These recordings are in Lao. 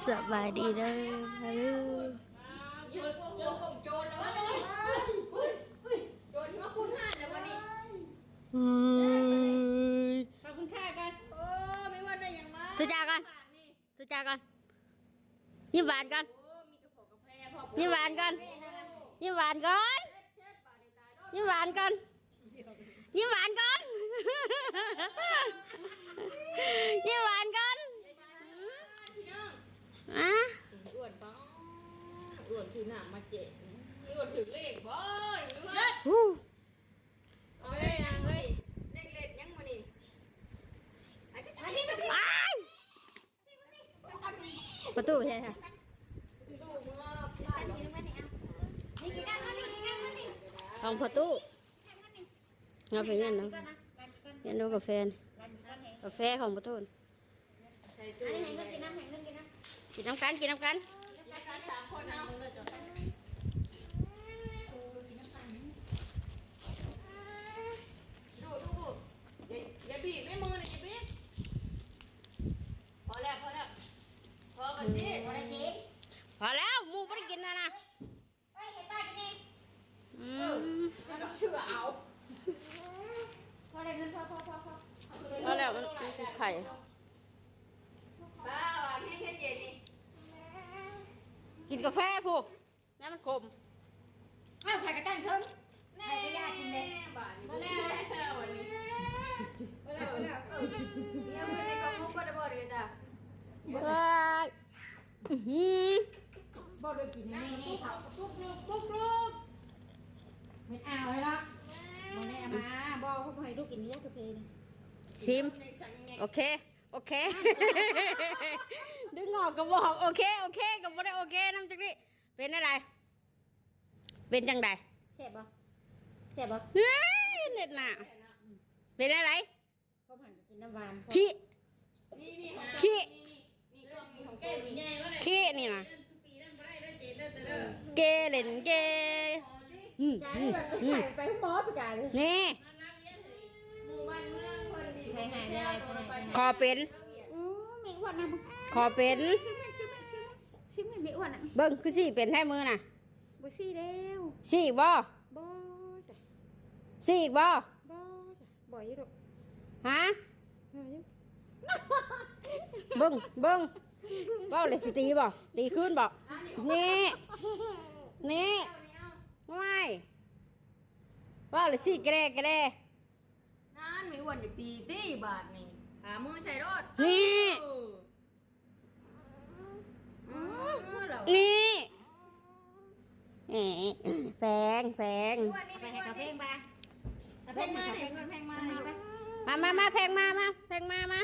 ສະບາຍດີເດີ ພາລຸງ. ໂຈນມາປຸ້ນຮ້ານແລ້ວບັດນີ້. ເອີຍ ຂອບຄຸນຄ່າກ່ອນ. ໂອ້ ມີວັນໄດ້ຫຍັງມາ ສຸຈາກ່ອນ. ສຸຈາກ່ອນ. ຍິ້ມຫວານກ່ອນ. ໂອ້ ມີກະເພາະກາແຟພ້ອມ. ຍິ້ມຫວານກ່ອນ. ຍິ້ມຫວານກ່ອນ. ຍິ້ມຫວານກ່ອນ. ຍິ້ມຫວານກ່ອນ. ຍິ້ມຫວານກ່ອນ. ພີ່ນ້ອງ ອາ ອ້ວນປາ ອ້ວນຊື້ນ້ຳມາແຈກ. ອ້ວນຖືກເລກບໍ່? ຫືອວ່າ ເອົາເລີຍນາງເອີຍ. ເລກເລັດຫຍັງມື້ນີ້? ອ້າຍ ປະຕູໃສ່ ຂອງພໍ່ຕູ້. ເອົາໄປເຮືອນເນາະ ເຮືອນດູກາແຟ ກາແຟຂອງພໍ່ຕູ້. ກິນນຳກັນ ກິນນຳກັນ. ຢ່າບີບໃນມືນະ ຢ່າບີບ. ພໍແລ້ວ ພໍແລ້ວ ພໍກ່ອນຊິ. ພໍແລ້ວ ໝູ່ບໍ່ໄດ້ກິນນະນະ. ເອີຍ ໃຫ້ປ້າກິນເອງ. ອືມ ເອີ ຈະຕ້ອງເຊື່ອເອົາ. ພໍແລ້ວ ພໍ ພໍ ພໍ ພໍ ພໍແລ້ວ ມັນຄືໄຂ່. ປ້າວ່າແຮງແທ້ເຈນີ້ ກິນກາແຟພຸ້ນ ແນວມັນຂົມ. ອ້າວ ໄຂ່ກະຕັ້ງເທິງ ໃຫ້ກະຢາກິນເດ້. ບາດນີ້ ບໍ່ແລ້ວ ບາດນີ້ ບໍ່ແລ້ວ ບໍ່ແລ້ວ. ເອີ ມີເອົາເງິນໃນກະໂປງບໍ່ໄດ້ບໍ່ເດີຈ້າ. ເອີຍ ອືຫື ບໍ່ໄດ້ກິນແນ່ໆ ເຂົ້າ. ປຸກລຸກ ປຸກລຸກ. ແມ່ນອ້າວເລີຍເນາະ. ບໍ່ແນ່ມາ ບໍ່ ບໍ່ໃຫ້ລູກກິນເບຍກາເຟນີ້. ຊິມ ໂອເຄ ໂອເຄ. ດຶງອອກກະບອກ ໂອເຄ ໂອເຄ ກະບໍ່ໄດ້ໂອເຄນຳຈັກນິດ. ເປັນແນວໃດ? ເປັນຈັ່ງໃດ? ແຊບບໍ່? ແຊບບໍ່? ເອີຍ ເນັດໜ້າ ເປັນແນວໃດ? ພໍພັນກະກິນນ້ຳຫວານ ຂີ້ ນີ້ ນີ້ຂອງ ຂີ້ ນີ້ ນີ້ ນີ້ ນີ້ຂອງເກ ນີ້ ຂີ້ນີ້ນະ ເກ ເຫຼັ້ນເກ. ອືມ ຢາຍ ອືມ ໄປ ອືມ ໄປໂຮງໝໍປີກາຍນີ້. ຂໍເປັນ ອືມ ແມ່ອ້ວນນະ ຂໍເປັນ ຊິມແມ່ ຊິມແມ່ ຊິມແມ່ ຊິມແມ່ ແມ່ອ້ວນນະ. ເບິ່ງຄືຊິເປັນແທ້ມື້ນະ. ບໍ່ຊິແລ້ວ ຊິອີກບໍ່? ບໍ່ ຊິອີກບໍ່? ບໍ່ ບໍ່ອີກດອກ. ຮະ? ເບິ່ງ ເບິ່ງ ເວົ້າແລ້ວຊິຕີບໍ່? ຕີຄືນບໍ່? ນີ້ ນີ້ ວ້າຍ ເວົ້າແລ້ວຊິກະແດກະແດ. ນັ້ນ ແມ່ອ້ວນຢາກຕີຕິບາດນີ້ ຫາມືໃສ່ໂລດ. ນີ້ ເອີ ນີ້ ແຝງ ແຝງ ເອົາໄປໃຫ້ເຂົາເພງໄປ ເອົາເພງມາ ເພງມາ ເພງມາ ເພງມາ. ມາ ມາ ມາ ເພງມາ ມາ ເພງມາ ມາ.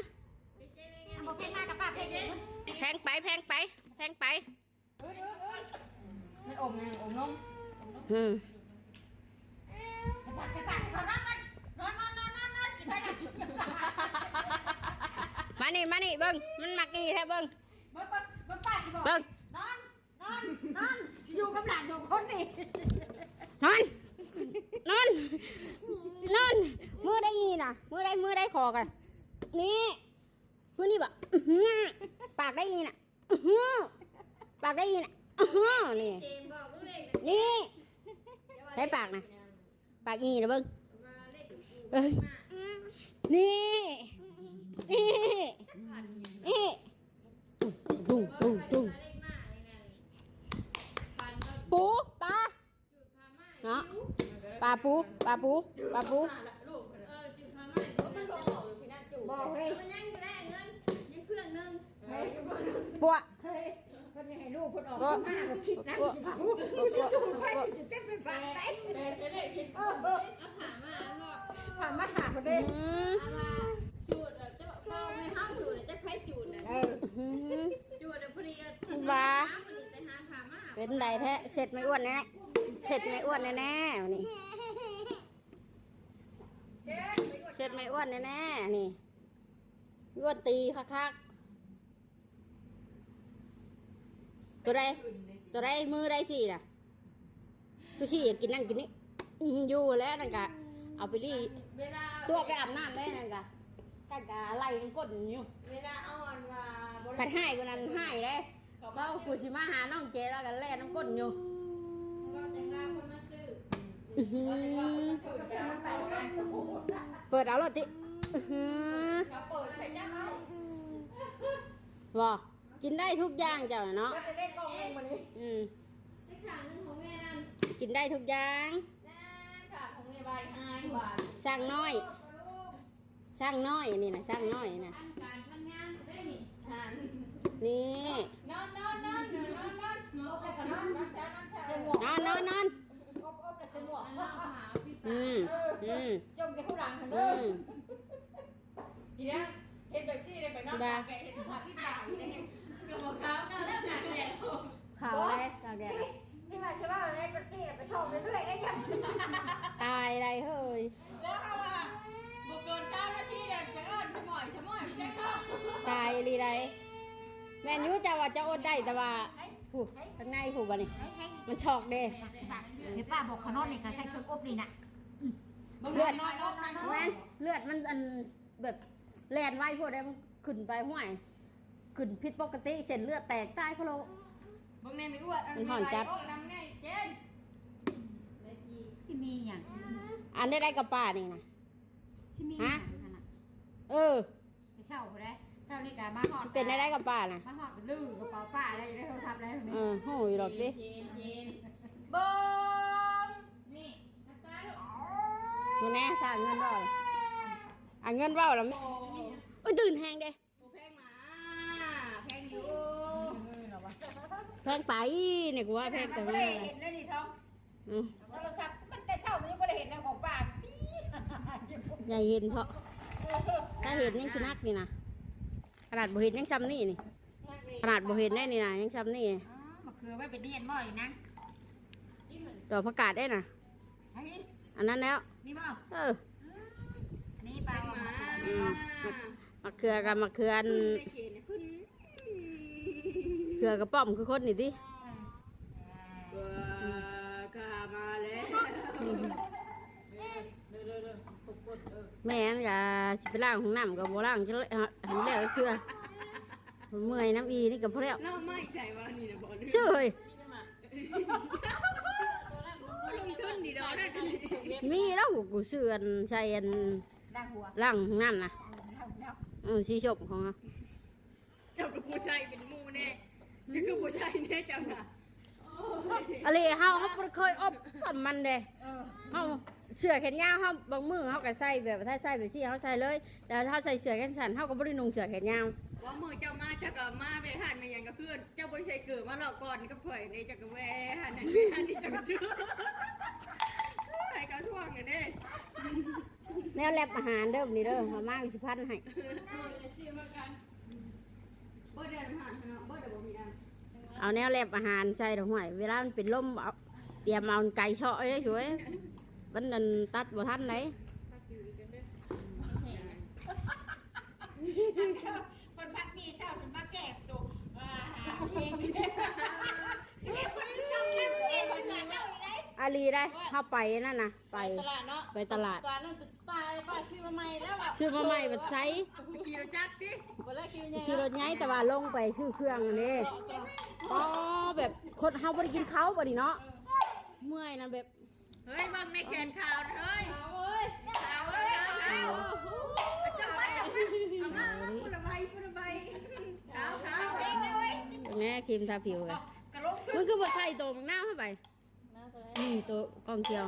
ເອົາເພງມາກັບປ້າເພງ ເພງໄປ ເພງໄປ ເພງໄປ. ມັນອົມນະ ອົມນົມ. ອືມ ມານີ້ ມານີ້ ເບິ່ງ ມັນມັກອີ່ແທ້ ເບິ່ງ ເບິ່ງ ເບິ່ງ ເບິ່ງ ປ້າຊິບອກ ເບິ່ງ ນອນ ນອນ ນອນ ຢູ່ກັບຫຼານສອງຄົນນີ້ ນອນ ນອນ ນອນ. ມື້ໃດອີ່ນະ ມື້ໃດ ມື້ໃດຂໍກັນ ນີ້ ມື້ນີ້ບໍ່? ປາກໃດອີ່ນະ ອື້ຫື ປາກໃດອີ່ນະ ອື້ຫື ນີ້ ນີ້ ໃຫ້ປາກນະ ປາກອີ່ນະເບິ່ງ ເອີຍ ນີ້ ນີ້ ນີ້ ຕຸ້ງ ຕຸ້ງ ຕຸ້ງ ປູ ປາ ເນາະ ປາປູ ປາປູ ປາປູ. ບໍ່ເຮີ້ຍ ມັນຍັງຢູ່ໄດ້ເງິນ ຍັງເຄື່ອງໜຶ່ງ ເຮີ້ຍ ປົວະ ເຮີ້ຍ ເພິ່ນຢາກໃຫ້ລູກເພິ່ນອອກມາ ຄິດນະ ຊິເຜົາ ຊິຈູດໄຟ ຊິເກັບໄຟຟ້າໄດ້ ເອີ ເອົາຜ້າມາ ຜ້າມາຫາເພິ່ນເດ້ ອືມ ຈູດ ເຈົ້າ ເຈົ້າ ເຮົາຈູດ ຈັກໃຜຈູດນະ ເອີ ຈູດພໍດີ ວ່າ ໄປຫາຜ້າມາ ເປັນໃດແທ້ ເຊັດແມ່ອ້ວນແນ່ ເຊັດແມ່ອ້ວນແນ່ໆ ນີ້ ເຊັດແມ່ອ້ວນແນ່ໆ ນີ້ ອ້ວນຕີຄັກໆ. ໂຕໃດ ໂຕໃດ ມື້ໃດຊິນະ ຄືຊິຢາກກິນນັ້ນກິນນີ້ ອືມ ຢູ່ແລ້ວນັ້ນກະ ເອົາໄປລີ້ ຕົວະໄປອາບນ້ຳແລ້ວນັ້ນກະ ກັນກະໄລ່ກົ້ນຢູ່ ເວລາເອົາອັນວ່າ ພັດຮ້າຍກວ່ານັ້ນຮ້າຍເດ້. ເວົ້າ ກູຊິມາຫານ້ອງເຈ ລາວກໍແລ່ນນຳກົ້ນຢູ່. ອືຫື ເປີດເອົາໂລດຕິ. ອືຫື ບໍ່ ກິນໄດ້ທຸກຢ່າງເຈົ້ານະເນາະ. ອືມ ກິນໄດ້ທຸກຢ່າງ. ຊ້າງນ້ອຍ ຊ້າງນ້ອຍ ອັນນີ້ນະ ຊ້າງນ້ອຍນະ. ນີ້ ນອນ ນອນ ນອນ ນອນ ນອນ ນອນ. ອືມ ອືມ ຈົມແຕ່ຂ້າງຫຼັງ ອືມ. ເຮັດແບບຊີ້ໄດ້ໄປນອນຕາກແດດ ເຮັດພາທີ່ຕາກນີ້ ກໍບໍ່ຂາວ ກໍແລ້ວຕາກແດດ ຂາວເລີຍຕາກແດດ. ທີ່ວ່າຊິເວົ້າແລ້ວ ແບບຊີ້ໄປຊອກເລື້ອຍໆໄດ້ຍັງ ຕາຍໄດເຮີ້ຍ. ແລ້ວເຮົາວ່າບໍ່ເກີນຊາວນາທີແລ້ວ ຈະເອີ້ນສະໝອຍ ສະໝອຍ ຈັກເນາະ. ຕາຍອີ່ຫຼີໄດ. ແມ່ນຢູ່ ເຈົ້າວ່າເຈົ້າອົດໄດ້ ແຕ່ວ່າ ຜູ້ ຂ້າງໃນຜູ້ ບັດນີ້ ມັນຊອກເດ້. ເຮັດປ້າ ບໍ່ ຂະໜອດນີ້ກໍໃສ່ເຄື່ອງອົບນີ້ນະ. ເລືອດ ແມ່ນ ເລືອດມັນ ອັນ ແບບແລ່ນໄວໂພດເດ້ ມັນຂຶ້ນໄປ ຫ້ວຍ ຂຶ້ນຜິດປົກກະຕິ ເສັ້ນເລືອດແຕກ ຕາຍໂພດໂລ. ເບິ່ງແດ່ ມີອ້ວນ ມັນຮ້ອນຈັດ. ນຳແນ່ເຈນ ຊິມີຫຍັງ? ອັນໃດໆກັບປ້ານີ້ນະ ຊິມີຫຍັງຫັ້ນນະ? ເອີ ແຕ່ເຊົ້າພຸ້ນເດ້ ເຊົ້ານີ້ກະມາຮອດ ເປັນໃດໆກັບປ້ານະ? ມາຮອດກໍລືກະເປົາປ້າແລ້ວ ຢາກໄດ້ໂທລະສັບແລ້ວ. ເອີ ຮູ້ຢູ່ດອກຕິ. ເບິ່ງ ນີ້ ມາແນ່ ສາເງິນບໍ່ ເອົາເງິນເວົ້າລະ. ໂອ້ຍ ຕື່ນແຮງເດ້. ບໍ່ແພງໝາ ແພງຢູ່ ແພງໄປນີ້ ກູວ່າແພງໄປ. ເຫັນແລ້ວນີ້ທ້ອງ ອືມ ໂທລະສັບມັນແຕ່ເຊົ້າ ມັນຍັງບໍ່ໄດ້ເຫັນແນວຂອງປ້າຕິ. ຢ່າເຫັນເຖາະ ຖ້າເຫັນຍັງຊິໜັກນີ້ນະ. ຂະໜາດບໍ່ເຫັນຍັງຊ່ຳນີ້ນີ້ ຂະໜາດບໍ່ເຫັນໄດ້ນີ້ນະ ຍັງຊ່ຳນີ້. ອ້າວ ໝາກເຂືອໄວ້ໄປນຽນບໍ່ນີ້ນະ? ດອກຜັກກາດໄດ້ນະ. ອັນນັ້ນແລ້ວ ນີ້ບໍ່? ເອີ ອັນນີ້ປາ ອືມ ໝາກເຂືອກັບໝາກເຂືອ ອັນ ເຂືອກະປ້ອມຄືຄົນນີ້ຕິ. ເອີ ກະມາແລ້ວ ແມ່ນກະຊິໄປລ້າງຫ້ອງນ້ຳກໍບໍ່ລ້າງ ແລ້ວເທື່ອ ເມື່ອຍນຳອີ່ນີ້ກໍພໍແລ້ວ. ເອົາມາໃສ່ວ່ານີ້ນະ ບໍ່ ຊື້ເຮີ້ຍ. ລົງທຶນດີດອກນະ. ມີແລ້ວ ກູຊື້ອັນໃສ່ອັນລ້າງຫົວ ລ້າງຫ້ອງນ້ຳນະ. ເອີ ສີສົ້ມຂອງເຮົາ ເຈົ້າກໍບໍ່ໃສ່ເປັນໝູ່ແນ່ ເຈົ້າຄືບໍ່ໃສ່ແນ່ເຈົ້ານະ. ອະເລ ເຮົາ ເຮົາບໍ່ເຄີຍອົບສ່ຳມັນເດ້. ເອີ ເຮົາເສື້ອແຂນຍາວ ເຮົາບາງມື້ເຮົາກໍໃສ່ແບບ ຖ້າໃສ່ແບບຊີ້ເຮົາໃສ່ເລີຍ ແຕ່ເຮົາໃສ່ເສື້ອແຂນສັ້ນ ເຮົາກໍບໍ່ໄດ້ນຸ່ງເສື້ອແຂນຍາວ. ວ່າມື້ເຈົ້າມາ ເຈົ້າກໍມາແບບຮ້ານແມ່ນຫຍັງກໍຄື ເຈົ້າບໍ່ໄດ້ໃສ່ເກີບມາລອບກ່ອນກັບຂ້ອຍນີ້ ເຈົ້າກໍແວ່ຮ້ານນັ້ນແວ່ຮ້ານນີ້ ເຈົ້າກໍຖືໃຫ້ເຂົາທວງກັນເດ້. ແນວແລັບອາຫານເດີ ນີ້ເດີ ເອົາມາຊິພັນໃຫ້. ເບິດແລ້ວ ເບິດແລ້ວ ບໍ່ມີອັນ ເອົາແນວແລັບອາຫານໃສ່ດອກ ຫ້ວຍ ເວລາມັນເປັນລົມ ເອົາ ຕຽມເອົາໄກ່ເຊາະເດ້ສວຍ ມັນນັ້ນຕັດບໍ່ທັນໃດ. ເພິ່ນພັດມີເຊົ້າ ເພິ່ນມາແກ້ໂຕ ວ່າເອງ ຊິເຮັດເພິ່ນຊິຊອກແລ້ວເອງຊິມາເຈົ້າຢູ່ໃດ. ອາລີໄດ ເຮົາໄປນັ້ນນະ ໄປຕະຫຼາດເນາະ ໄປຕະຫຼາດ ຕອນນັ້ນ ຕາຍ ປ້າຊື້ມາໃໝ່ແລ້ວ ຊື້ມາໃໝ່ບັດໃສ ໄປຂີ່ລົດຈັກຕິ ບໍ່ແລ້ວ ຂີ່ລົດໃຫຍ່ ຂີ່ລົດໃຫຍ່ ແຕ່ວ່າລົງໄປຊື້ເຄື່ອງເດ້. ອໍ ແບບຄົນເຮົາບໍ່ໄດ້ກິນເຂົ້າບັດນີ້ເນາະ ເມື່ອຍນະ ແບບ ເຮີ້ຍ ເບິ່ງໃນແຂນຂາວເຮີ້ຍ ຂາວເອີຍ ຂາວເອີຍ ຂາວ ຂາວ ເອົາມາ ເອົາມາ ເອົາມາ ພຸ້ນລະໃບ ພຸ້ນລະໃບ ຂາວ ຂາວ ຂາວ ແມ່ຄຣີມທາຜິວ ກະລົງ ມຶງຄືບໍ່ໃສ່ໂຕບັກນາວເຂົ້າໄປ? ນີ້ໂຕກ່ອງຂຽວ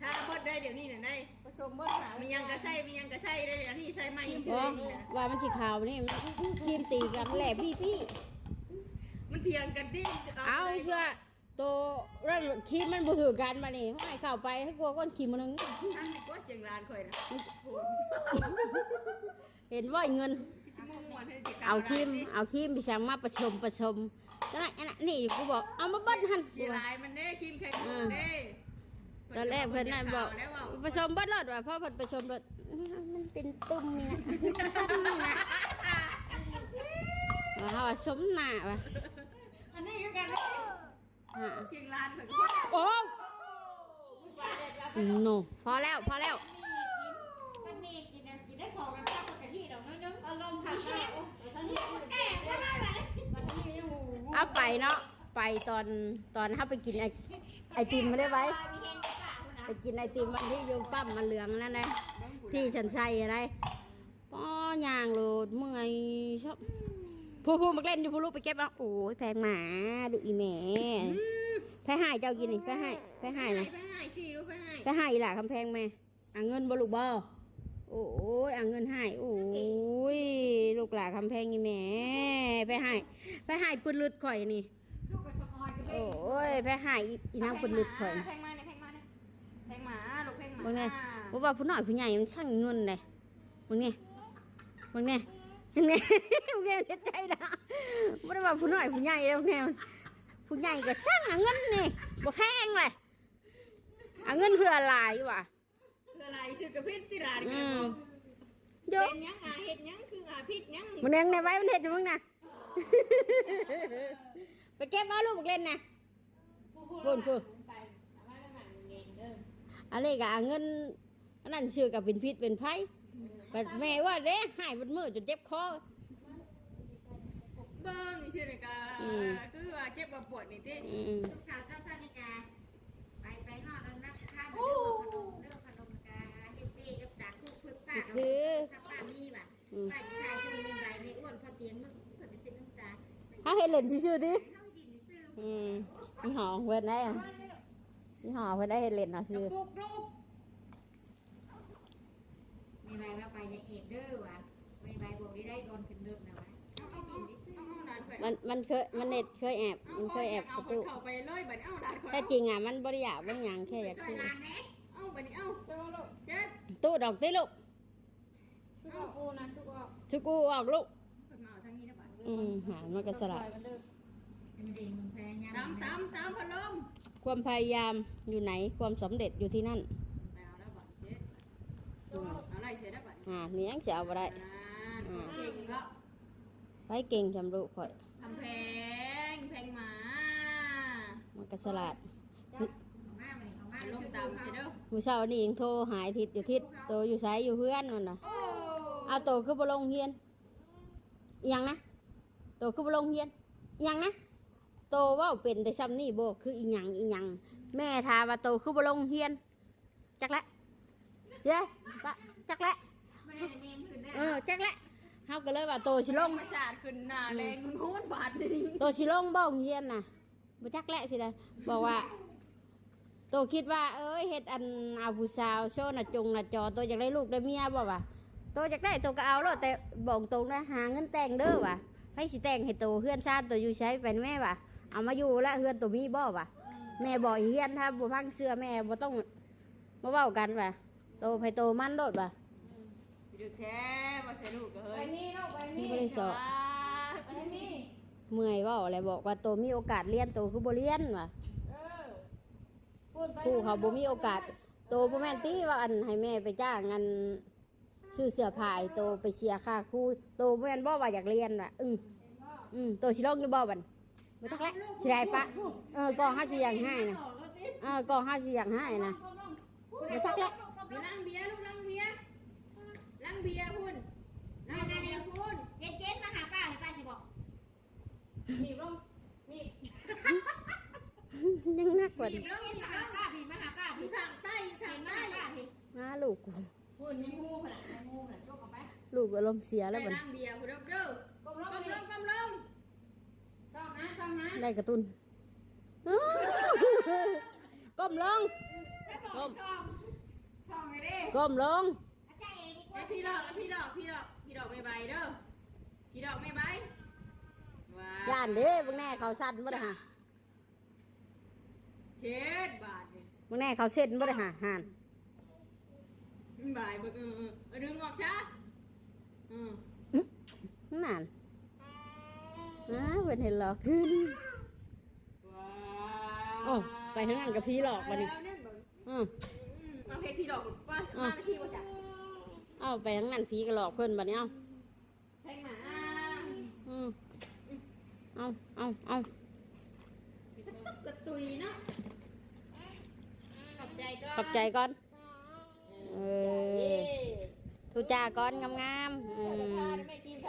ທາເບິດໄດ້ດຽວນີ້ນະໄດ້ ປະສົມເບິດ ມີຫຍັງກະໃສ່ ມີຫຍັງກະໃສ່ໄດ້ ອັນນີ້ໃສ່ໃໝ່ຊື່ໆ ນີ້ນະ ວ່າມັນຊິຂາວນີ້ ມັນຄຣີມຕີກັນແຫຼະປີ້ໆ ມັນຖຽງກັນຕິ. ເອົາເທື່ອໂຕນັ້ນຄຣີມມັນບໍ່ຄືກັນ ບາດນີ້ໃຫ້ເຂົ້າໄປ ໃຫ້ກວ່າກ້ອນຂີ້ມາໜຶ່ງ ອັນນີ້ກວ່າສຽງຫຼານຂ້ອຍນະ ເຫັນບໍ່ ເງິນ ເອົາຄຣີມ ເອົາຄຣີມໄປສັ່ງມາປະສົມ ປະສົມ ອັນນັ້ນ ອັນນີ້ ນີ້ ກູບອກເອົາມາເບິດຫັ້ນ ເສຍຫຼາຍມັນເດ້ ຄຣີມໄຂ່ມຸກເດ້. ຕອນແລກເພິ່ນນັ້ນບອກປະສົມເບິດໂລດວ່າ ພໍເພິ່ນປະສົມໂລດ ມັນເປັນຕຸ່ມນີ້ນະ ເຮົາວ່າສົມໜ້າວ່າ ອັນນີ້ຄືກັນ ສຽງຫຼານຂ້ອຍ ໂອ້ ໂນ ພໍແລ້ວ ພໍແລ້ວ ມັນມີກິນ ມັນມີກິນ ກິນໄດ້ສອງອັນ ເຈົ້າກໍກະທິດອກໜ້ອຍໜຶ່ງ ອາລົມຄັກ ແຕກ ມັນແຕກ ມັນແຕກ ບັດນີ້ຍັງບໍ່ ໄປເນາະ ໄປຕອນ ຕອນເຮົາໄປກິນໄອ ໄອຕິມ ເດ້ໄວ ໄປກິນໄອຕິມວັນທີ່ຢູ່ປ້ຳມະເຫຼືອງນັ້ນນະ ທີ່ສັນໄຊນະ ປ້ ຍ່າງໂລດເມື່ອຍຊະ ຜູ້ໆ ມັກເລ່ນຢູ່ ຜູ້ລູກໄປເກັບເອົາ ໂອ້ຍ ແພງໝາ ດຸອີແມ່ ໃຜໃຫ້ເຈົ້າກິນນີ້ ໃຜໃຫ້ ໃຜໃຫ້ນະ ໃຜໃຫ້ ໃຜໃຫ້ຊິລູກ ໃຜໃຫ້ ໃຜໃຫ້ອີ່ຫຼ້າຄຳແພງແມ່ ອາເງິນບໍ່ລູກບໍ່ ໂອ້ຍ ອາເງິນໃຫ້ ໂອ້ຍ ລູກຫຼ້າຄຳແພງອີ່ແມ່ ໃຜໃຫ້ ໃຜໃຫ້ປຶດລຶດຂ້ອຍນີ້ ລູກກໍສະອອຍກັນເລີຍ ໂອ້ຍ ໃຜໃຫ້ອີ່ນາງປຶດລຶດຂ້ອຍ ແພງໝາ ແພງໝາ ແພງໝາ ລູກແພງໝາ ເບິ່ງແນ່ ບໍ່ວ່າຜູ້ນ້ອຍຜູ້ໃຫຍ່ມັນຊ່າງເງິນເດ້ ເບິ່ງແນ່ ເບິ່ງແນ່ ເບິ່ງແນ່ ເບິ່ງແນ່ ເຮັດໃຈດາ ບໍ່ໄດ້ວ່າຜູ້ນ້ອຍຜູ້ໃຫຍ່ເດ້ ເບິ່ງແນ່ ຜູ້ໃຫຍ່ກໍຊ່າງ ອາເງິນນີ້ ບໍ່ແພງເລີຍ ອາເງິນເພື່ອຫຼາຍວ່າ ເພື່ອຫຼາຍຊື່ກະພິດຕິຫຼານ ອືມ ເຮັດຫຍັງ ອາ ເຮັດຫຍັງ ຄືອາ ຜິດຫຍັງ ມັນຍັງໃນໄວ້ ມັນເຮັດຢູ່ມຶງນະ ໄປເກັບເອົາລູກບັກເຫຼັ້ນນະ ພຸ້ນ ພຸ້ນ ອັນນີ້ກໍເອົາເງິນ ອັນນັ້ນຊື່ກໍເປັນພິດເປັນໄພ ບັດແມ່ວ່າເດ້ ໃຫ້ບັດມື້ຈົນເຈັບຄໍ ເບິ່ງຊື່ນີ້ກໍ ອືມ ຄືວ່າເຈັບວ່າປວດນີ້ຕິ ອືມ ລູກສາວເຈົ້າຊານິກາ ໄປ ໄປຮອດອັນນັ້ນຂ້າມ ໂອ້ ເລື່ອງຂະໜົມ ເລື່ອງຂະໜົມກະເຮັດເວກັບຕາຄຸກພຶກປາກ ຄື ເອົາໂທລະສັບປ້າມີວ່າ ອືມ ປ້າຊິຖ່າຍເຊິ່ງແມ່ນໃບ ແມ່ອ້ວນພໍຕຽງ ເບິ່ງເພິ່ນໄປເຊັດນ້ຳຕາ ເຮົາເຮັດເລ່ນຊື່ໆຕິ ເຮົາຫຼິ້ນຊື່ ອືມ ມີຫອງເພິ່ນໄດ້ ມີຫອງເພິ່ນໄດ້ ເຮັດເລ່ນເນາະຊື່ ກະປຸກລູກ ແມ່ໃບວ່າໄປຢ່າແອບເດີວ່າ ແມ່ໃບບອກໄດ້ ໄດ້ກ່ອນຂຶ້ນລົດນະວ່າ ເຮົາຫຼິ້ນຊື່ ມັນ ມັນເຄີຍ ມັນເຮັດເຄີຍແອບ ມັນເຄີຍແອບປະຕູ ເຂົ້າໄປເລີຍບັດນີ້ ເອົາຫຼານຂ້ອຍ ແທ້ຈິງອະ ມັນບໍ່ໄດ້ຢາກບໍ່ຫຍັງ ແຄ່ຢາກຊື້ ເອົາບັດນີ້ ເອົາ ເຈັບ ຕູ້ດອກຕິລູກ ຊຸກອອກ ຊຸກອອກ ຊຸກອອກລູກ ເພິ່ນມາເອົາທາງນີ້ນະບັດ ອືມ ຫາ ມັນກໍສະຫຼາດ ຕາມ ຕາມ ຕາມພັດລົມ ຄວາມພະຍາຍາມຢູ່ໃນ ຄວາມສຳເລັດຢູ່ທີ່ນັ້ນ ໄປເອົາແລ້ວບັດນີ້ ເອົາໄດ້ເສຍແລ້ວບັດນີ້ ອ່າ ນີ້ຍັງຊິເອົາບໍ່ໄດ້ ອ່າ ອ່າ ເກັ່ງເນາະ ໃຜເກັ່ງຊ່ຳລູກຂ້ອຍ ຄຳແພງ ແພງໝາ ມັນກໍສະຫຼາດ ລົງຕາມຊິເດີ ມື້ເຊົ້ານີ້ຍັງໂທຫາທິດຢູ່ ທິດ ໂຕຢູ່ໃສ ຢູ່ເຮືອນ ນັ້ນນະ ໂອ້ ເອົາ ໂຕຄືບໍ່ລົງຮຽນ ອີ່ຫຍັງນະ ໂຕຄືບໍ່ລົງຮຽນ ອີ່ຫຍັງນະ ໂຕເວົ້າເປັນແຕ່ຊ່ຳນີ້ບໍ່ ຄືອີ່ຫຍັງ ອີ່ຫຍັງ ແມ່ຖາມວ່າໂຕຄືບໍ່ລົງຮຽນ ຈັກແຫຼະ ເຢ້ ປະ ຈັກແຫຼະ ບໍ່ໄດ້ແນມຂຶ້ນແລ້ວ ເອີ ຈັກແຫຼະ ເຮົາກໍເລີຍວ່າໂຕຊິລົງ ປະສາດຂຶ້ນໜ້າແລງຫູນບາດນີ້ ໂຕຊິລົງບໍ່ໂຮງຮຽນນະ ບໍ່ຈັກແຫຼະຊິໄດ້ ບອກວ່າ ໂຕຄິດວ່າ ເອີຍ ເຮັດອັນ ເອົາຜູ້ສາວໂຊໜ້າຈົງໜ້າຈໍ ໂຕຢາກໄດ້ລູກໄດ້ເມຍບໍ່ວະ ໂຕຢາກໄດ້ໂຕກໍເອົາໂລດ ແຕ່ບອກຕົງນະ ຫາເງິນແຕ່ງເດີວ່າ ໃຜຊິແຕ່ງໃຫ້ໂຕ ເຮືອນຊານໂຕຢູ່ໃສ ໄປແມ່ວະ ເອົາມາຢູ່ລະ ເຮືອນໂຕມີບໍ່ວະ ແມ່ບອກໃຫ້ຮຽນ ຖ້າບໍ່ຟັງເຊື່ອແມ່ ບໍ່ຕ້ອງມາເວົ້າກັນວ່າ ໂຕໃຜໂຕມັນໂລດວ່າ ອືມ ພິລຶກແທ້ ບໍ່ໃສ່ລູກກໍເຮີ້ຍ ໄປນີ້ລູກ ໄປນີ້ ບໍ່ໄດ້ສອກ ໄປນີ້ ເມື່ອຍເວົ້າແຫຼະ ບອກວ່າໂຕມີໂອກາດຮຽນ ໂຕຄືບໍ່ຮຽນວ່າ ເອີ ຜູ້ເຂົາບໍ່ມີໂອກາດ ໂຕບໍ່ແມ່ນຕິວ່າອັນໃຫ້ແມ່ໄປຈ້າງອັນ ຊື້ເສື້ອຜ້າໃຫ້ໂຕ ໄປເສຍຄ່າຄູ ໂຕບໍ່ແມ່ນບໍ່ວ່າຢາກຮຽນວ່າ ອື ອື ໂຕຊິລົງຢູ່ບໍ່ບັດນີ້ ບໍ່ຈັກແຫຼະ ຊິໄດ້ປະ ເອີ ກໍເຮົາຊິຢາກໃຫ້ນະ ເອີ ກໍເຮົາຊິຢາກໃຫ້ນະ ບໍ່ຈັກແຫຼະ ໄປລ້າງເບຍລູກ ລ້າງເບຍ ລ້າງເບຍພຸ້ນ ລ້າງເບຍພຸ້ນ ເຢັນໆ ມາຫາປ້າ ໃຫ້ປ້າຊິບອກ ໜີບລົງ ໜີບ ຍັງໜັກກວ່ານີ້ ໜີບລົງ ໜີບລົງ ມາຫາປ້າພີ້ ມາຫາປ້າພີ້ ຂ້າງໃຕ້ ຂ້າງໃຕ້ ມາລູກ ພຸ້ນ ມີຫູຂະໜາດ ມີຫູຂະໜາດ ຈົກເອົາໄປ ລູກອາລົມເສຍແລ້ວບັດນີ້ ໄປລ້າງເບຍພຸ້ນເດີ ກົ້ມລົງ ກ້ມລົງ ກ້ມລົງ ຊອກຫາ ຊອກຫາ ໄດ້ກະຕຸ້ນ ກົ້ມລົງ ໄປບອກຊອກ ຊອກໃຫ້ເດ້ ກົ້ມລົງ ໃຫ້ພີ່ຫຼອກ ໃຫ້ພີ່ຫຼອກ ພີ່ຫຼອກ ພີ່ຫຼອກແມ່ໃບເດີ ພີ່ຫຼອກແມ່ໃບ ວ້າ ຢ້ານເດ້ ເບິ່ງແນ່ເຂົາສັ່ນບໍ່ໄດ້ຫາ ເຊັດບາດນີ້ ເບິ່ງແນ່ເຂົາເຊັນບໍ່ໄດ້ຫາ ຫັ້ນ ບາຍເບິ່ງ ເອີ ເອີ ເອົາດຶງອອກຊະ ອື ນັ້ນ ອ້າ ເພິ່ນເຫັນຫຼອກຂຶ້ນ ວ້າ ໂອ້ ໄປທາງນັ້ນກໍຜີຫຼອກບັດນີ້ ແລ້ວນັ້ນ ອື ອືມ ເອົາເຮັດຜີຫຼອກ ວ່າ ອື ມາທີ່ບໍ່ຈັກ ເອົາໄປທາງນັ້ນຜີກໍຫຼອກເພິ່ນບັດນີ້ ເອົາ ແພງໝາ ອືມ ເອົາ ເອົາ ເອົາ ກະຕຸກກະຕຸຍເນາະ ຂອບໃຈກ່ອນ ຂອບໃຈກ່ອນ ເອີ ເອີ ທຸຈາກ່ອນງາມໆ ອືມ ແມ່ກິນເຂ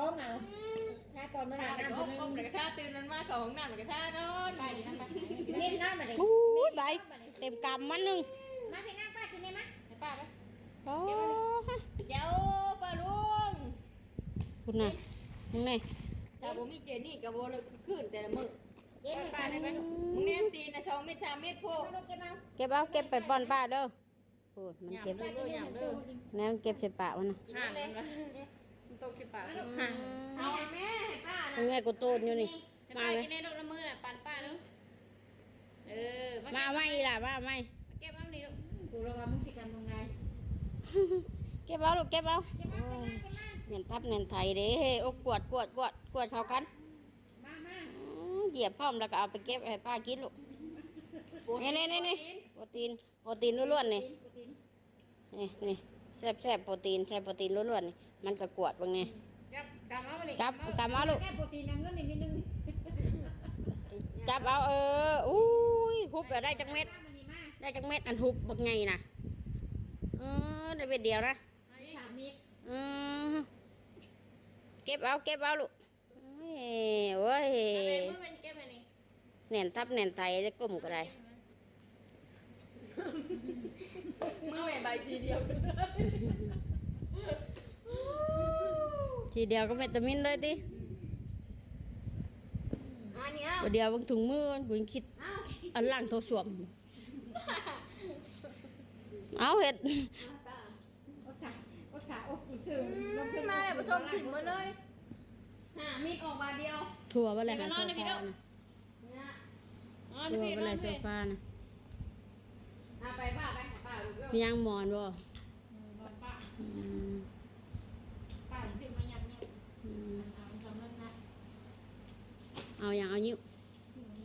ອງເອົາ ຖ້າກ່ອນມາ ຖ້າ ອາບນ້ຳ ແລ້ວກໍ ເທື່ອໜຶ່ງ ອົບ ແລ້ວກໍຖ້າ ຕື່ນນອນມາເຂົ້າຫ້ອງນ້ຳ ແລ້ວກໍຖ້ານອນ ໄປ ເຮັດນອນບັດນີ້ ໂອ້ຍ ໄປ ເຮັດນອນບັດນີ້ ເຕັມກຳມັນໜຶ່ງ ມາພີ່ນາງ ປ້າກິນໄດ້ມະ ໃຫ້ປ້າໄປ ໂອ້ ເຈົ້າປ້າລຸງ ພຸ້ນນະ ມຶງແນ່ ຖ້າບໍ່ມີເຈນີ້ກໍບໍ່ເລີກຄືນແຕ່ລະມື້ ເຈນີ້ ປ້າໄດ້ໄປ ມຶງແນມຕີນນະ ສອງເມັດ ສາມເມັດ ໂພດ ເກັບເອົາ ເກັບເອົາ ເກັບໄປປ້ອນປ້າເດີ. ໂອ້ຍ ມັນເກັບ ຫຍັງເດີ ຫຍັງເດີ ແນວມັນເກັບໃສ່ປາກມັນນະ ກິນ ຫາ ມັນ ມັນ ມັນຕົກໃສ່ປາກ ອືມ ເອົາແມ່ ໃຫ້ປ້ານະ ເບິ່ງແນ່ ກູໂຕນຢູ່ນີ້ ໃຫ້ ມາ ປ້າ ແມ່ ກິນໃຫ້ລູກ ນ້ຳມືນະ ປັນປ້າເດີ ເອີ ມາ ມາເອົາໃໝ່ອີ່ຫຼ້າ ມາເອົາໃໝ່ ມາເກັບເອົານີ້ລູກ ກູລະວ່າມຶງຊິກັນຕົງໃດ ເກັບເອົາລູກ ເກັບເອົາ ເກັບມາ ໂອ້ຍ ເກັບມາ ແໜ້ນຕັບແໜ້ນໄຕເດ້ ໂອ້ ກວດ ກວດ ກວດ ກວດເຂົ້າກັນ ມາ ມາ ອືມ ຢຽບພ້ອມ ແລ້ວກໍເອົາໄປເກັບໃຫ້ປ້າກິນລູກ ໂປຣຕີນ ນີ້ ນີ້ ນີ້ ໂປຣຕີນ ໂປຣຕີນ ໂປຣຕີນລ້ວນໆນີ້ ໂປຣຕີນ ນີ້ ນີ້ ແຊບໆ ໂປຣຕີນ ໃສ່ໂປຣຕີນລ້ວນໆນີ້ ມັນກໍກວດເບິ່ງແນ່ ຈັບ ກຳເອົານີ້ ຈັບ ກຳເອົາ ກຳເອົາລູກ ແມ່ໂປຣຕີນເອົາເງິນໃຫ້ເມັດໜຶ່ງ ຈັບເອົາ ເອີ ອຸ້ຍ ຫຸບແລ້ວໄດ້ຈັກເມັດ ມານີ້ມາ ໄດ້ຈັກເມັດ ອັນຫຸບບັກໃຫຍ່ນະ ເອີ ໄດ້ເມັດດຽວນະ ສາມເມັດ ອືມ ເກັບເອົາ ເກັບເອົາລູກ ໂອ້ຍ ໂອ້ຍ ອັນໃດມັນເປັນເກັບໃຫ້ນີ້ ແໜ້ນຕັບແໜ້ນໄຕ ໄດ້ກົ້ມກໍໄດ້ ມືແມ່ໃບສີດຽວກັນເລີຍ ສີດຽວກັບເວດຕາມິນເລີຍຕິ ອັນນີ້ເອົາ ບໍ່ດຽວເບິ່ງຖົງມື ກູຍັງຄິດ ເອົາ ອັນລ້າງໂຖສ້ວມ ເອົາເຮັດ ອຸດສາ ອຸດສາອົບກິນຊື່ ອືມ ລົງທຶນ ມາແລ້ວ ປະສົມຖິ້ມເບິດເລີຍ ຫ້າມິດອອກບາດດຽວ ທົ່ວເບິດແລ້ວ ໃຫ້ໂຊຟານະ ນອນ ທົ່ວເບິດແລ້ວ ໂຊຟານະ ເອົາໄປປ້າ ໄປຫາປ້າລູກເດີ ມີຫຍັງ ໝອນບໍ່? ອືມ ນອນປ້າ ອືມ ປ້າຊິຊື້ມາຍັດນີ້ ອືມ ເອົາສອງເງິນນະ ເອົາຫຍັງ? ເອົານິ້ວ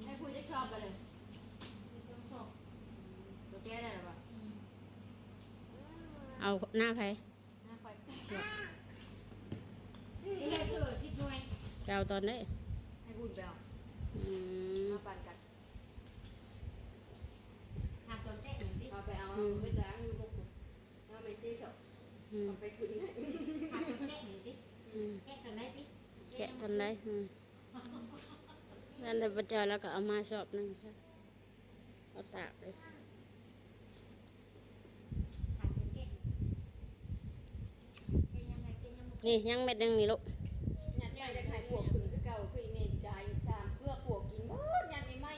ໃຫ້ຜູ້ຈັກຊອບໄປເລີຍ ຊອບ ຕົວແກ້ໄດ້ລະບໍ່? ອືມ ເອົາໜ້າໃຜ? ໜ້າຂ້ອຍ ເອົາຕອນໃດ? ໃຫ້ບຸນໄປເອົາ ອືມ ມາປັ່ນກັນ ຫາຕອນແຕະໜຶ່ງຕິ ເອົາໄປເອົາ ອືມ ໄປຈ້າງຢູ່ບົກ ເອົາໄປທີ່ສອງ ອືມ ເອົາໄປຂຶ້ນ ຫາຕອນແຕະໜຶ່ງຕິ ອືມ ແຕະຕອນໃດຕິ ແຕະຕອນໃດ? ອືມ ນັ້ນແຫຼະ ບໍ່ເຈີແລ້ວກໍເອົາມາຊອບໜຶ່ງ ເອົາຕາກເລີຍ ນີ້ຍັງເມັດໜຶ່ງນີ້ລູກ ຍັດໄປໄດ້ໃຫ້ພວກຂຶ້ນຄືເກົ່າ ຄືແມ່ນກາຍສາມເຄືອ ພວກກິນໝົດ ຍັດໃໝ່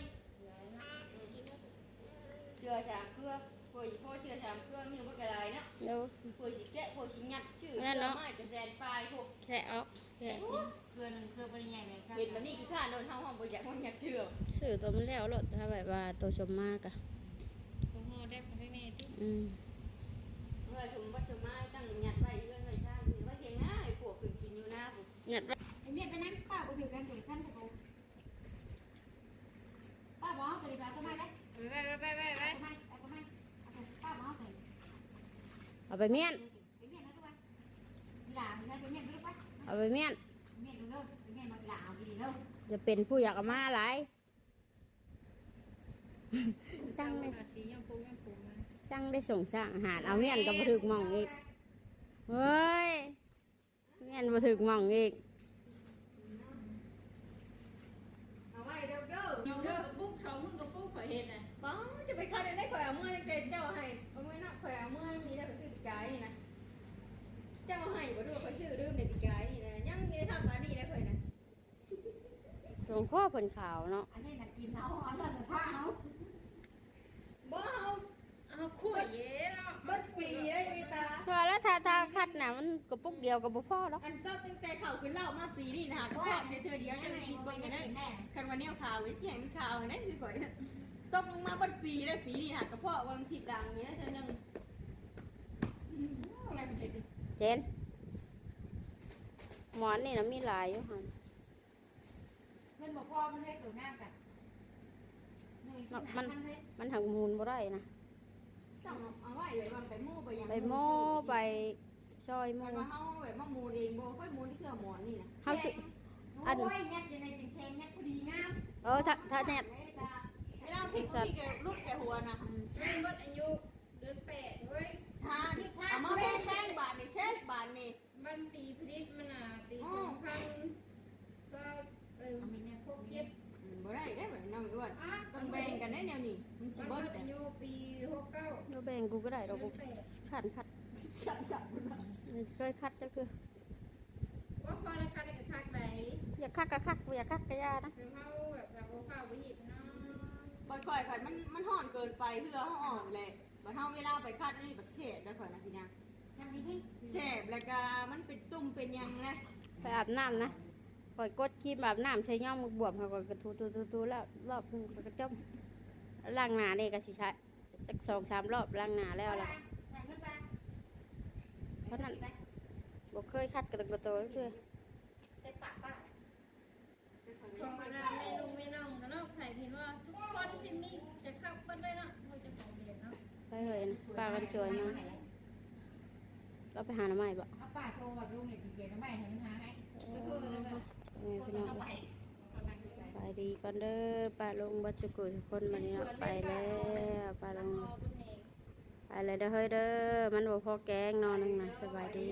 ເທື່ອສາມເຄືອ ພວກອີ່ພໍ່ເທື່ອສາມເຄືອ ມີບໍ່ກະຫຼາຍເນາະ ໂດຍ ພວກຊິແກະ ພວກຊິຍັດ ຊື້ເຄືອໄມ້ກະແສນປາຍ ພວກແກະອອກ ແກະຊິ ເຄືອໜຶ່ງເຄືອບໍ່ໄດ້ໃຫຍ່ເລີຍ ເຫັນແບບນີ້ຂີ້ຄ້ານໂດນ ເຮົາ ເຮົາບໍ່ຢາກ ບໍ່ຢາກເຊື່ອ ຊື້ໂຕມັນແລ້ວໂລດ ຖ້າແບບວ່າໂຕສົມມາກະ ໂຕຮໍແດັບໃຫ້ແມ່ຕິ ອືມ ເມື່ອສົມບັດສົມມາຕັ້ງຍັດໄວ້ເຮືອນໄວ້ຊານ ໄວ້ທຽງນາ ໃຫ້ພວກຂຶ້ນກິນຢູ່ນາພຸ້ນ ຍັດໄວ້ ໄອ້ເມຍໄປນຳ ປ້າບໍ່ຖືກກັນ ຖືກກັນ ປ້າບໍ່ເອົາຕົວນີ້ ໄປເອົາຕົວໃໝ່ໄປ ໄປ ໄປ ໄປ ໄປ ເອົາຕົວໃໝ່ ເອົາຕົວໃໝ່ ປ້າບໍ່ເອົາຕົວນີ້ ເອົາໄປມ້ຽນ ໄປມ້ຽນເອົາຕົວ ຫຼານໄປມ້ຽນໄປລູກໄປ ເອົາໄປມ້ຽນ ໄປມ້ຽນເດີ ໄປມ້ຽນມາຫຼານເອົາດີເດີ ຢ່າເປັນຜູ້ຢາກເອົາມາຫຼາຍ ຊ່າງໄດ້ ຊິຍອມປຸງຍອມປຸງມາ ຊ່າງໄດ້ສົ່ງສ້າງອາຫານ ເອົາມ້ຽນກໍບໍ່ຖືກໝ່ອງອີກ ເວີຍ ແມ່ນບໍ່ຖືກໝ່ອງອີກ ເອົາໄວ້ເດີ ເດີ ເອົາເດີ ປຸກສອງມື້ກໍປຸກ ຂ້ອຍເຮັດນະ ປ້າ ຈະໄປຄັດໄດ້ ຂ້ອຍເອົາເມືອຕັ້ງແຕ່ເຈົ້າໃຫ້ ເອົາເມືອນຳ ຂ້ອຍເອົາເມືອນີ້ໄດ້ ຂ້ອຍຊື້ປີກາຍນີ້ນະ ເຈົ້າໃຫ້ບໍ່ ຫຼືວ່າຂ້ອຍຊື້ເດີມໃນປີກາຍນີ້ນະ ຍັງມີໄດ້ທຳປານນີ້ໄດ້ ຂ້ອຍນະ ຫຼວງພໍ່ເພິ່ນຂາວເນາະ ອັນນີ້ນະກິນເອົາ ອັນນັ້ນນະທາເອົາ ບໍ່ເອົາ ເອົາຄຸຍເນາະ ເບິດປີໄດ້ມີຕາ ພໍແລ້ວ ຖ້າ ຖ້າຄັດນະ ມັນກະປຸກດຽວກໍບໍ່ພໍດອກ ອັນເຈົ້າຕັ້ງແຕ່ເຂົ້າຂຶ້ນເລົ່າມາປີນີ້ນະ ຫາກະເພາະແຕ່ເທື່ອດຽວ ເຈົ້າຄິດເບິ່ງນະ ຄັນວ່າແນວຂາວ ຊິໃຫ້ມັນຂາວໄດ້ຄືຂ້ອຍ ຕົກລົງມາເບິດປີໄດ້ ປີນີ້ຫາກະເພາະວ່າມັນທິດຫຼັງນີ້ເທື່ອໜຶ່ງ ເຫັນ ໝອນນີ້ນະມີຫຼາຍຢູ່ຫັ້ນ ມັນບໍ່ພໍ ມັນເຮັດໂຕງາມກະ ມັນ ມັນ ມັນຫັກໝູນບໍ່ໄດ້ນະ ຕ້ອງເອົາໄວ້ ໄປວ່າໄປໂມ້ໄປຫຍັງ ໄປໂມ້ໄປຊ່ອຍໝູ ຄັນວ່າເຮົາແບບມາໝູນເອງ ບໍ່ຄ່ອຍໝູນເທື່ອໝອນນີ້ນະ ເຮົາຊິ ແຂງ ອັນ ໂອ້ຍ ຍັດຈັ່ງໃດຈຶ່ງແຂງ ຍັດພໍດີງາມ ເອີ ຖ້າ ຖ້າແໜດ ເອີ ເຈົ້າຜິດ ມີແຕ່ຫຼຸດແຕ່ຫົວນະ. ອືມ ມັນໝົດອາຍຸເດືອນແປດເວີຍ. ທ່ານ ເອົາມາແພງໆ ບາດນີ້ ເຊັດບາດນີ້. ມັນປີຜະລິດມັນນະ ປີ ອໍ ສອງພັນຊາວ ເອີ ຫົກເຈັດ. ອືມ ບໍ່ໄດ້ເດ້ບັດນີ້ນ້ອງອ້ວນ ອາ ຕ້ອງແບ່ງກັນໄດ້ແນວນີ້ ມັນຊິເບິດ ມັນໝົດອາຍຸປີຫົກເກົ້າ. ບໍ່ແບ່ງກູກໍໄດ້ດອກ ເດືອນແປດ ຂ້ານຂັດ ຂ້ານຂັດ ອືມ ເຄີຍຂັດຈັກເທື່ອ. ວ່າພໍລະຄັກກໍຄັກໄດ໋ ຢາກຄັກກໍຄັກ ບໍ່ຢາກຄັກກໍຢ່ານະ. ເຮົາແບບວ່າບໍ່ຟ້າວບໍ່ຮີບເນາະ ບັດຂ້ອຍພັດມັນ ມັນຮ້ອນເກີນໄປ ເຫື່ອເຮົາອອກແຫຼະ. ບັດເຮົາເວລາໄປຂັດນີ້ບັດແສບໄດ໋ຂ້ອຍນະພີ່ນາງ ແສບ ແລ້ວກໍມັນເປັນຕຸ່ມເປັນຫຍັງນະ. ໄປອາບນ້ຳນະ ຂ້ອຍກົດຄຣີມອາບນ້ຳໃສ່ຍ້ອງໝາກບວບ ຂ້ອຍກໍຖູໆໆໆ ລອບ ລອບໜຶ່ງ ຂ້ອຍກໍຈົບ. ລ້າງໜ້ານີ້ກໍຊິໃຊ້ ຈັກສອງສາມລອບ ລ້າງໜ້າແລ້ວລະ ເທົ່ານັ້ນ. ບໍ່ເຄີຍຂັດກະດອກກະໂຕເທື່ອ. ຂອງບັນດາແມ່ລຸງແມ່ນ້ອງເນາະ ໃຜເຫັນວ່າທຸກຄົນທີ່ມີຈະຄັກເບິດເລີຍເນາະ ເຮົາຈະຂອງເດດເນາະ. ໄປເຮີ້ຍ ປ້າກັນຊ່ວຍມາ ລາວໄປຫາໜໍ່ໄມ້ບໍ? ເອົາປ້າໂທບອກລຸງໃຫ້ກິນແກງໜໍ່ໄມ້ໃຫ້ມັນຫາໃຫ້ ໄປໂທນະ. ເອີ ພີ່ນ້ອງ ສະບາຍດີກ່ອນເດີ ປ້າລຸງເບິດສູ່ຜູ້ສູ່ຄົນ. ບັດນີ້ເນາະ ໄປແລ້ວ ປ້າລຸງ ໄປແລ້ວເດີເຮີຍເດີ ມັນບໍ່ພໍແກງໜໍ່ໜຶ່ງນະ. ສະບາຍດີ.